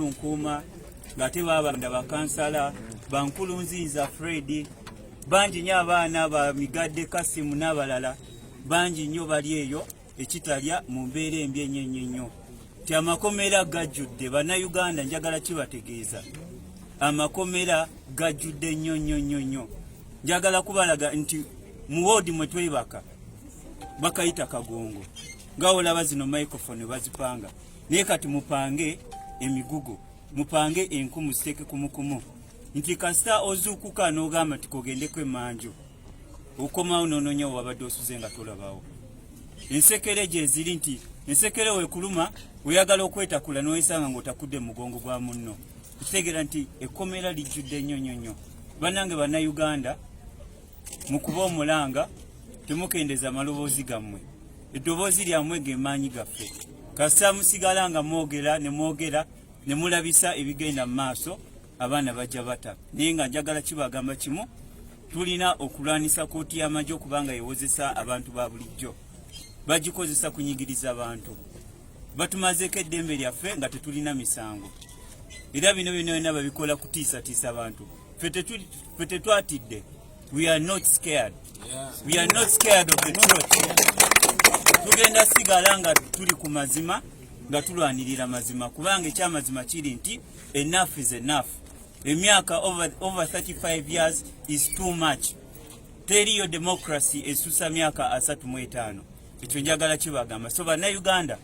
Nkuuma, ng'ate babanda bakansala Bankulunziiza Fred, bangi nnyo, abaana ba Migadde Kasimu n'abalala bangi nnyo bali eyo ekitalya mu mbeera embi ennyo ennyo ennyo, ti amakomera gajjudde. Bannayuganda, njagala kibategeeza, amakomera gajjudde nnyo nnyo nnyo nnyo. Njagala kubalaga nti mu woodi mwe twebaka bakayita kagongo, nga olaba zino microphone bazipanga, naye kati mupange emigugo, mupange enku, muziteeke kumukumu, nti kasita ozuukuka n'ogamba nti kogendeko emanju, okomawo n'onoonya wabadde osuze nga tolabawo. Ensekere gyeziri, nti ensekere wekuluma oyagala okwetakula n'oyesanga ng'otakudde mu mugongo gwa munno. Ekitegeera nti ekkomera lijjudde nnyo nnyo nnyo. Bannange Bannayuganda, mukuba omulanga, temukendeza amaloboozi gammwe. Eddoboozi lyammwe ge maanyi gaffe. Kasita musigala nga mwogera ne mwogera ne mulabisa ebigenda mu maaso, abaana bajja bata. Naye nga njagala kibagamba kimu, tulina okulwanisa kooti y'amagye okubanga yewozesa abantu ba bulijjo. Bagikozesa kunyigiriza bantu, batumazeeko eddembe lyaffe nga tetulina misango. Era bino byonna byonna babikola kutiisatiisa bantu. Ffe tetwatidde. We are not scared. We are not scared of the truth. Tugenda sigala nga tuli ku mazima, nga tulwanirira mazima, kubanga ekyamazima kiri nti enough is enough. Emyaka over 35 years is too much. Teriyo democracy esusa myaka 35. Ekyo njagala kibagamba. So Bannayuganda,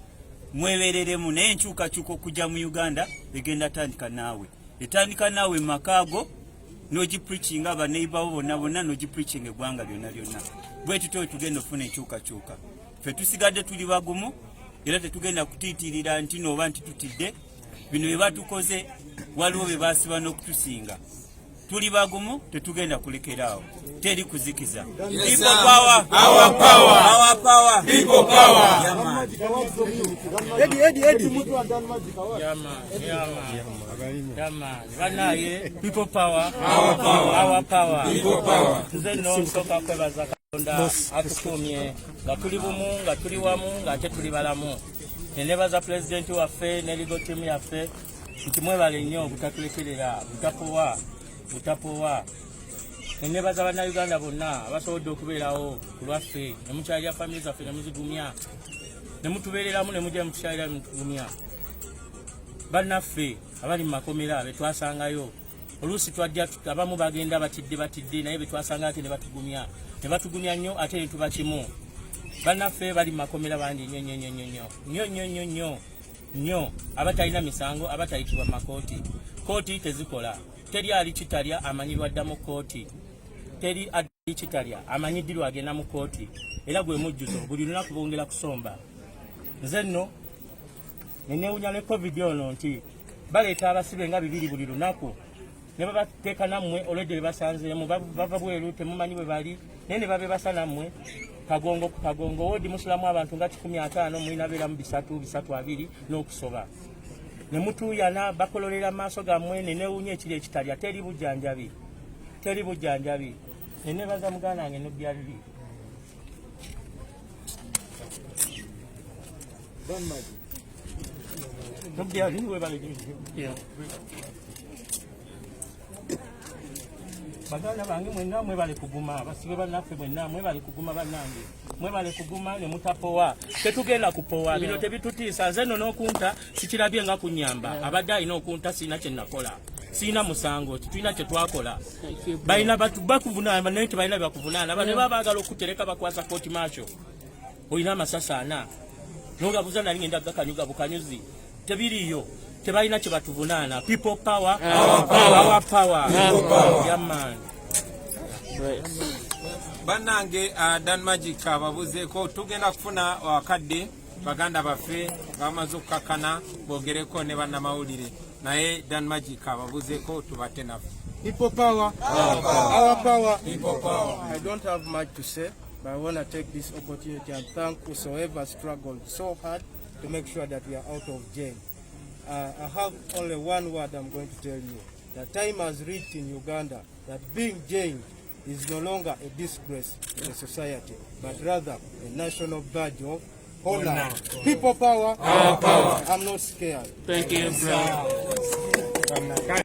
mwebereremu, naye enkyukakyuka okujja mu Uganda egenda tandika naawe, etandika naawe mu makaago, n'ogipreachinga baneibawo bonna bonna, n'ogipreachinga eggwanga lyonna lyonna. Bwe tutyo tugenda okufuna enkyukakyuka. Ffe tusigadde tuli bagumu era tetugenda kutiitirira nti nooba nti tutidde bino bye batukoze. Waliwo bye basiba n'okutusinga. Tuli bagumu, tetugenda kulekeraawo, teri kuzikiza. People power! Our power! Our power! People power! Yeah, man. Eddie, Eddie, Eddie. Yeah man, yeah man. Banaye, people power! Our power! Our power! People power! Nze nno nsooka kwebaza Katonda atukuumye nga tuli bumu, nga tuli wamu, ng'ate tuli balamu. Nenebaza pulezidenti waffe ne legal team yaffe nti mwebale nnyo obutatulekerera, butapowa, butapowa. Nenebaza Bannayuganda bonna abasobodde okubeerawo ku lwaffe ne mukyalira famire zaffe ne muzigumya ne mutubeereramu ne mujja mutukyalira ne mutugumya. Bannaffe abali mu makomera betwasangayo, oluusi twajja abamu bagenda batidde batidde, naye betwasanga ate ne batugumya, ne batugumya nnyo, ate ne tuba kimu. Bannaffe bali mu makomera bangi nnyo nnyo nnyo nnyo nnyo nnyo nnyo nnyo nnyo, abatalina misango, abatayitibwa mu makooti. Kooti tezikola. Teri ali kitalya amanyirwa dda mu kooti. Teri ali kitalya amanyiddwa agenda mu kooti, era gwe mujjuzo. Buli lunaku bongera kusomba. Nze nno nenewunya ne COVID ono nti baleeta abasibe nga 200 buli lunaku ne babateeka nammwe olwedde be basanzeemu bava bweru, temumanyi bwe bali, naye ne babebasa nammwe kagongo ku kagongo. Woodi musulamu abantu nga 150, mulina beeramu bisatu bisatu, abiri n'okusoba, ne mutuuyana, bakololera mu maaso gammwe. Nenewunya ekiri ekitalya, teri bujjanjabi, teri bujjanjabi. Nenebaza muganda wange Nubyaliri. Nubyaliri, webale. Baganda bange mwenna, mwebale kuguma. Abasibe bannaffe mwenna, mwebale kuguma. Bannange, mwebale kuguma ne mutapowa. Tetugenda kupowa, bino tebitutiisa. Nze nno n'okunta sikirabye nga kunyamba. Abadde alina okunta, sirina kye nakola, sirina musango, tetulina kye twakola. Balina bakuvunaana, naye tebalina byakuvunaana. Bano baba baagala okutereka, bakwasa kooti maakyo. Olina amasasi ana nogabuza, nali ngenda gakanyuga bukanyuzi, tebiriiyo. Tebalina kye batuvunaana. People power! Our power! Our power! People power! Yeah, man. Bannange, Dan Magic ababuzeeko. Tugenda kufuna akadde baganda baffe nga bamaze okukakkana boogereko ne bannamawulire, naye Dan Magic ababuzeeko, tubate naffe. People power! Our power! People power! I don't have much to say, but I want to take this opportunity and thank whosoever struggled so hard to make sure that we are out of jail. I have only one word I'm going to tell you. The time has reached in Uganda that being jailed is no longer a disgrace to the society, but rather a national badge of honor. People power! Our power! I'm not scared. Thank you, bro.